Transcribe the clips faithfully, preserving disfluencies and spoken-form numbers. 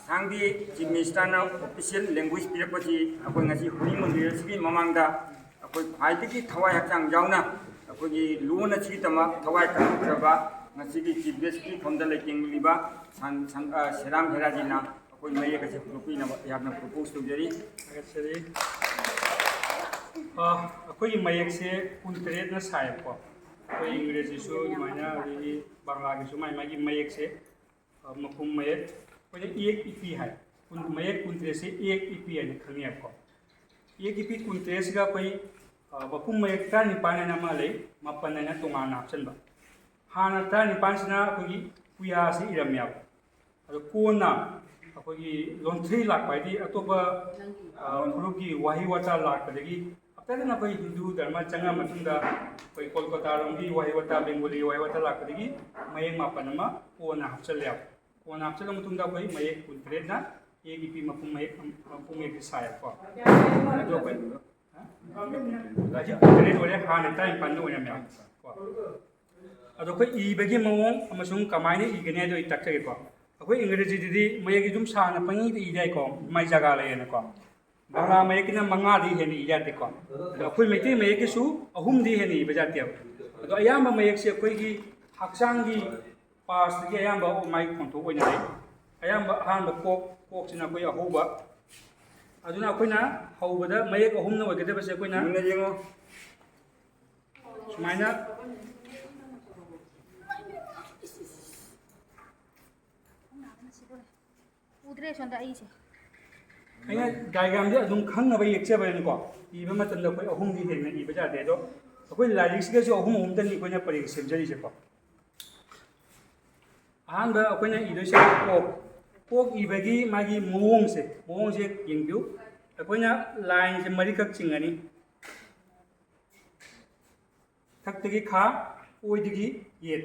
ꯃꯊꯪꯗꯤ chief ꯃꯤꯅꯤꯁꯇꯔꯅ official language ꯄꯤꯔꯛꯄꯁꯤ ꯑꯩꯈꯣꯏ ꯉꯁꯤ ꯍꯣꯂꯤ ꯃꯟꯗꯤꯔ ꯑꯁꯤꯒꯤ ꯃꯃꯥꯡꯗ ꯑꯩꯈꯣꯏ ꯈ꯭ꯋꯥꯏꯗꯒꯤ ꯊꯋꯥꯏ ꯍꯛꯆꯥꯡ ꯌꯥꯎꯅ ꯑꯩꯈꯣꯏꯒꯤ ꯂꯣꯟ ꯑꯁꯤꯒꯤꯗꯃꯛ ꯊꯋꯥꯏ ꯀꯠꯊꯣꯛꯆꯔꯕ ꯉꯁꯤꯒꯤ ꯆꯤꯐ ꯒꯦꯁꯀꯤ ꯐꯝꯗ ꯂꯩꯇꯦꯡꯂꯤꯕ ꯁꯟ-, ꯁꯟ-, ꯑ, ꯁꯦꯔꯥꯝ ꯍꯦꯔꯥꯖꯤꯅ ꯑꯩꯈꯣꯏ ꯃꯌꯦꯛ ꯑꯁꯤ ꯄꯨꯊꯣꯛꯄꯤꯅꯕ ꯑꯩꯍꯥꯛꯅ ꯄ꯭ꯔꯣꯄꯣꯁ ꯇꯧꯖꯔꯤ꯫ ꯊꯥꯒꯠꯆꯔꯤ꯫ ꯑ, ꯑꯩꯈꯣꯏꯒꯤ ꯃꯌꯦꯛꯁꯦ ꯀꯨꯟꯇꯔꯦꯠꯅ ꯁꯥꯏꯌꯦꯕꯀꯣ꯫ ꯑꯩꯈꯣꯏ ꯏꯪꯒ꯭ꯔꯦꯖꯤꯁꯨ ꯑꯗꯨꯃꯥꯏꯅ, ꯑꯗꯒꯤ ꯕꯪꯂꯥꯒꯤꯁꯨ ꯃꯥꯏ ꯃꯥꯒꯤ ꯃꯌꯦꯛꯁꯦ, ꯑ, ꯃꯄꯨꯝ ꯃꯌꯦꯛ, ꯑꯩꯈꯣꯏꯅ ꯏꯌꯦꯛ ꯏꯄꯤ ꯍꯥꯏ꯫ ꯀꯨꯟ-, ꯃꯌꯦꯛ ꯀꯨꯟꯇꯔꯦꯠꯁꯦ ꯏꯌꯦꯛ ꯏꯄꯤ ꯍꯥꯏꯅ ꯈꯪꯅꯩꯕꯀꯣ꯫ ꯏꯌꯦꯛ ꯏꯄꯤ ꯀꯨꯟꯇꯔꯦꯠꯁꯤꯒ ꯑꯩꯈꯣꯏ, ꯑ, ꯃꯄꯨꯝ ꯃꯌꯦꯛ ꯇꯔꯥꯅꯤꯄꯥꯟ ꯍꯥꯏꯅ ꯑꯃ ꯂꯩ, ꯃꯥꯄꯟ ꯍꯥꯏꯅ ꯇꯣꯉꯥꯟꯅ ꯍꯥꯞꯆꯤꯟꯕ꯫ ꯍꯥꯟꯅ ꯇꯔꯥꯅꯤꯄꯥꯟꯁꯤꯅ ꯑꯩꯈꯣꯏꯒꯤ ꯄꯨꯌꯥꯁꯤ ꯏꯔꯝꯃꯦꯕ꯫ ꯑꯗꯣ ꯀꯣꯟꯅ ꯑꯩꯈꯣꯏꯒꯤ ꯂꯣꯟꯊ꯭ꯔꯩ ꯂꯥꯛꯄ, ꯍꯥꯏꯗꯤ ꯑꯇꯣꯞꯄ, ꯑ, ꯐꯨꯔꯨꯞꯀꯤ ꯋꯥꯍꯩ ꯋꯥꯇꯥ ꯂꯥꯛꯄꯗꯒꯤ, ꯑꯐꯇꯔꯗꯅ ꯑꯩꯈꯣꯏ ꯍꯤꯟꯗꯨ ꯙꯔꯃ ꯆꯪꯉ ꯃꯇꯨꯡꯗ ꯑꯩꯈꯣꯏ ꯀꯣꯜꯀꯇꯥꯔꯣꯝꯒꯤ ꯋꯥꯍꯩ ꯋꯥꯇꯥ, ꯕꯦꯡꯒꯣꯂꯤ ꯋꯥꯍꯩ ꯋꯥꯇꯥ ꯂꯥꯛꯄꯗꯒꯤ ꯃꯌꯦꯛ ꯃꯥꯄꯟ ꯑꯃ ꯀꯣꯟꯅ ꯍꯥꯞꯆꯤꯜꯂꯦꯕ꯫ ꯀꯣꯟꯅ ꯍꯥꯞꯆꯤꯜꯂ ꯃꯇꯨꯡꯗ ꯑꯩꯈꯣꯏ ꯃꯌꯦꯛ ꯀꯨꯟꯇꯔꯦꯠꯅ ꯏꯌꯦꯛ ꯏꯄꯤ ꯃꯄꯨꯝ ꯃꯌꯦꯛ, ꯃꯄꯨꯝ ꯃꯌꯦꯛꯁꯦ ꯁꯥꯏꯌꯦꯕꯀꯣ꯫ ꯑꯗꯣ ꯑꯩꯈꯣꯏ, ꯍꯥ? ꯍꯧꯖꯤꯛ ꯀꯨꯟꯇꯔꯦꯠ ꯑꯣꯏꯔꯦ, ꯍꯥꯟꯅ ꯇꯔꯥꯅꯤꯄꯥꯟꯗ ꯑꯣꯏꯔꯝꯃꯦꯕ ꯀꯣ꯫ ꯑꯗꯣ ꯑꯩꯈꯣꯏ ꯏꯕꯒꯤ ꯃꯑꯣꯡ ꯑꯃꯁꯨꯡ ꯀꯃꯥꯏꯅ ꯏꯒꯅꯤ ꯍꯥꯏꯗꯣ ꯑꯩ ꯇꯥꯛꯆꯒꯦꯀꯣ꯫ ꯑꯩꯈꯣꯏ ꯏꯪꯒ꯭ꯔꯦꯖꯤꯗꯗꯤ ꯃꯌꯦꯛꯁꯤ ꯑꯗꯨꯝ ꯁꯥꯡꯅ ꯄꯪꯏꯗ ꯏ ꯌꯥꯏꯀꯣ, ꯃꯥꯏ ꯖꯒꯥ ꯂꯩꯌꯦꯅꯀꯣ꯫ ꯕꯪꯂꯥ ꯃꯌꯦꯛꯀꯤꯅ ꯃꯉꯥꯗꯤ ꯍꯦꯟꯅ ꯏ ꯌꯥꯗꯦꯀꯣ꯫ ꯑꯗꯣ ꯑꯩꯈꯣꯏ ꯃꯩꯇꯩ ꯃꯌꯦꯛꯀꯤꯁꯨ ꯑꯍꯨꯝꯗꯤ ꯍꯦꯟꯅ ꯏꯕ ꯌꯥꯗꯦꯕ꯫ ꯑꯗꯣ ꯑꯌꯥꯝꯕ ꯃꯌꯦꯛꯁꯦ ꯑꯩꯈꯣꯏꯒꯤ ꯍꯛꯆꯥꯡꯒꯤ ꯄꯥꯔꯠꯁꯇꯒꯤ ꯑꯌꯥꯝꯕ ꯃꯥꯏ ꯈꯣꯟꯊꯣꯛ ꯑꯣꯏꯅ ꯂꯩ꯫ ꯑꯌꯥꯝꯕ ꯑꯍꯥꯟꯕ ꯀꯣꯛ, ꯀꯣꯛꯁꯤꯅ ꯑꯩꯈꯣꯏ ꯑꯍꯧꯕ꯫ ꯑꯗꯨꯅ ꯑꯩꯈꯣꯏꯅ ꯍꯧꯕꯗ ꯃꯌꯦꯛ ꯑꯍꯨꯝꯅ ꯑꯣꯏꯒꯗꯕꯁꯦ ꯑꯩꯈꯣꯏꯅ ꯃꯨꯟꯅ ꯌꯦꯡꯉꯣ꯫ ꯁꯨꯃꯥꯏꯅ ꯎꯗ꯭ꯔꯦ ꯁꯣꯝꯗ ꯑꯩꯁꯦ꯫ ꯑꯩꯅ ꯗꯥꯏꯒ꯭ꯔꯥꯝꯁꯦ ꯑꯗꯨꯝ ꯈꯪꯅꯕ ꯌꯦꯛꯆꯕꯅꯤꯀꯣ꯫ ꯏꯕ ꯃꯇꯝꯗ ꯑꯩꯈꯣꯏ ꯑꯍꯨꯝꯗꯤ ꯍꯦꯟꯅ ꯏꯕ ꯌꯥꯗꯦ꯫ ꯑꯗꯣ ꯑꯩꯈꯣꯏ ꯂꯥꯏꯔꯤꯛꯁꯤꯗꯁꯨ ꯑꯍꯨꯝ ꯑꯍꯨꯝꯇꯅꯤ ꯑꯩꯈꯣꯏꯅ ꯄꯔꯦꯡ ꯁꯦꯝꯖꯔꯤꯁꯦꯀꯣ꯫ ꯑꯍꯥꯟꯕ ꯑꯩꯈꯣꯏꯅ ꯏꯗꯣꯏꯁꯦ ꯀꯣꯛ꯫ ꯀꯣꯛ ꯏꯕꯒꯤ ꯃꯥꯒꯤ ꯃꯑꯣꯡꯁꯦ, ꯃꯑꯣꯡꯁꯦ ꯌꯦꯡꯕꯤꯌꯨ꯫ ꯑꯩꯈꯣꯏꯅ ꯂꯥꯏꯟꯁꯦ ꯃꯔꯤꯈꯛ ꯆꯤꯡꯉꯅꯤ꯫ ꯊꯛꯇꯒꯤ ꯈꯥ, ꯑꯣꯏꯗꯒꯤ ꯌꯦꯠ,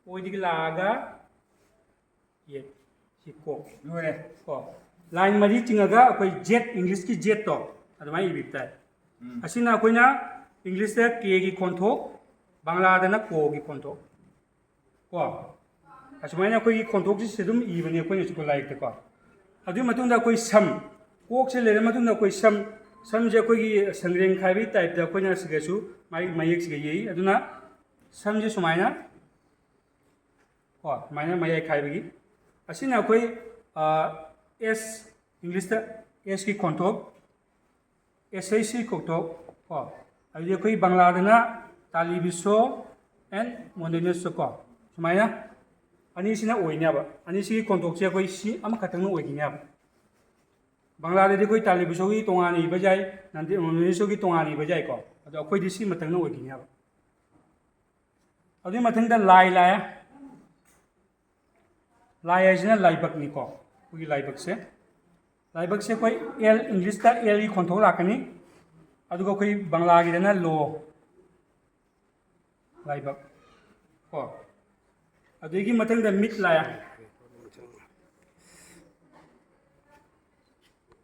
ꯑꯣꯏꯗꯒꯤ ꯂꯥꯛꯑꯒ ꯌꯦꯠ, ꯁꯤ ꯀꯣꯛ꯫ ꯂꯣꯏꯔꯦ꯫ ꯀꯣ꯫ ꯂꯥꯏꯟ ꯃꯔꯤ ꯆꯤꯡꯉꯒ ꯑꯩꯈꯣꯏ ꯖꯦꯠ, ꯏꯪꯂꯤꯁꯀꯤ ꯖꯦꯠꯇꯣ ꯑꯗꯨꯃꯥꯏꯅ ꯏꯕꯤꯕ ꯇꯥꯏ꯫ ꯎꯝ꯫ ꯑꯁꯤꯅ ꯑꯩꯈꯣꯏꯅ ꯏꯪꯂꯤꯁꯇ ꯀꯦꯒꯤ ꯈꯣꯟꯊꯣꯛ, ꯕꯪꯂꯥꯗꯅ ꯀꯣꯒꯤ ꯈꯣꯟꯊꯣꯛ꯫ ꯀꯣ꯫ ꯑꯁꯨꯃꯥꯏꯅ ꯑꯩꯈꯣꯏꯒꯤ ꯈꯣꯟꯊꯣꯛꯁꯤ ꯑꯗꯨꯝ ꯏꯕꯅꯤ ꯑꯩꯈꯣꯏꯅꯁꯨꯀꯣ ꯂꯥꯏꯔꯤꯛꯇꯀꯣ꯫ ꯑꯗꯨꯒꯤ ꯃꯇꯨꯡꯗ ꯑꯩꯈꯣꯏ ꯁꯝ, ꯀꯣꯛꯁꯦ ꯂꯩꯔ ꯃꯇꯨꯡꯗ ꯑꯩꯈꯣꯏ ꯁꯝ, ꯁꯝꯁꯦ ꯑꯩꯈꯣꯏꯒꯤ ꯁꯪꯒ꯭ꯔꯦꯡ ꯈꯥꯏꯕꯒꯤ typeꯇ ꯑꯩꯈꯣꯏꯅ ꯁꯤꯒꯁꯨ ꯃꯥꯏ ꯃꯌꯦꯛꯁꯤꯒ ꯌꯦꯛꯏ꯫ ꯑꯗꯨꯅ ꯁꯝꯁꯦ ꯁꯨꯃꯥꯏꯅ ꯀꯣ, ꯁꯨꯃꯥꯏꯅ ꯃꯌꯥꯏ ꯈꯥꯏꯕꯒꯤ꯫ ꯑꯁꯤꯅ ꯑꯩꯈꯣꯏ ꯑꯦꯁ, ꯏꯪꯂꯤꯁꯇ ꯑꯦꯁꯀꯤ ꯈꯣꯟꯊꯣꯛ, ꯑꯦꯁ ꯑꯩꯁ ꯁꯤ ꯈꯣꯟꯊꯣꯛ ꯀꯣ꯫ ꯑꯗꯨꯗꯤ ꯑꯩꯈꯣꯏ ꯕꯪꯂꯥꯗꯅ ꯇꯥꯂꯤ ꯕꯤꯁꯣ and ꯃꯣꯟꯗꯦꯅꯦꯁꯣ ꯀꯣ꯫ ꯁꯨꯃꯥꯏꯅ ꯑꯅꯤꯁꯤꯅ ꯑꯣꯏꯅꯦꯕ꯫ ꯑꯅꯤꯁꯤꯒꯤ ꯈꯣꯟꯊꯣꯛꯁꯦ ꯑꯩꯈꯣꯏ ꯁꯤ ꯑꯃꯈꯛꯇꯪꯅ ꯑꯣꯏꯈꯤꯅꯦꯕ꯫ ꯕꯪꯂꯥꯗꯗꯤ ꯑꯩꯈꯣꯏ ꯇꯥꯂꯤ ꯕꯤꯁꯣꯒꯤ ꯇꯣꯉꯥꯟꯅ ꯏꯕ ꯌꯥꯏ, ꯅꯟꯗꯤ ꯃꯣꯟꯗꯦꯅꯦꯁꯣꯒꯤ ꯇꯣꯉꯥꯟꯅ ꯏꯕ ꯌꯥꯏꯀꯣ꯫ ꯑꯗꯣ ꯑꯩꯈꯣꯏꯗꯤ ꯁꯤ ꯃꯊꯪꯅ ꯑꯣꯏꯈꯤꯅꯦꯕ꯫ ꯑꯗꯨꯒꯤ ꯃꯊꯪꯗ ꯂꯥꯏ ꯂꯥꯛꯑꯦ꯫ ꯂꯥꯏ ꯍꯥꯏꯁꯤꯅ ꯂꯥꯏꯕꯛꯅꯤꯀꯣ, ꯑꯩꯈꯣꯏꯒꯤ ꯂꯥꯏꯕꯛꯁꯦ꯫ ꯂꯥꯏꯕꯛꯁꯦ ꯑꯩꯈꯣꯏ ꯑꯦꯜ, ꯏꯪꯂꯤꯁꯇ ꯑꯦꯜꯒꯤ ꯈꯣꯟꯊꯣꯛ ꯂꯥꯛꯀꯅꯤ, ꯑꯗꯨꯒ ꯑꯩꯈꯣꯏ ꯕꯪꯂꯥꯒꯤꯗꯅ ꯂꯣ, ꯂꯥꯏꯕꯛ ꯀꯣ꯫ ꯑꯗꯨꯒꯤ ꯃꯊꯪꯗ ꯃꯤꯠ ꯂꯥꯛꯑꯦ꯫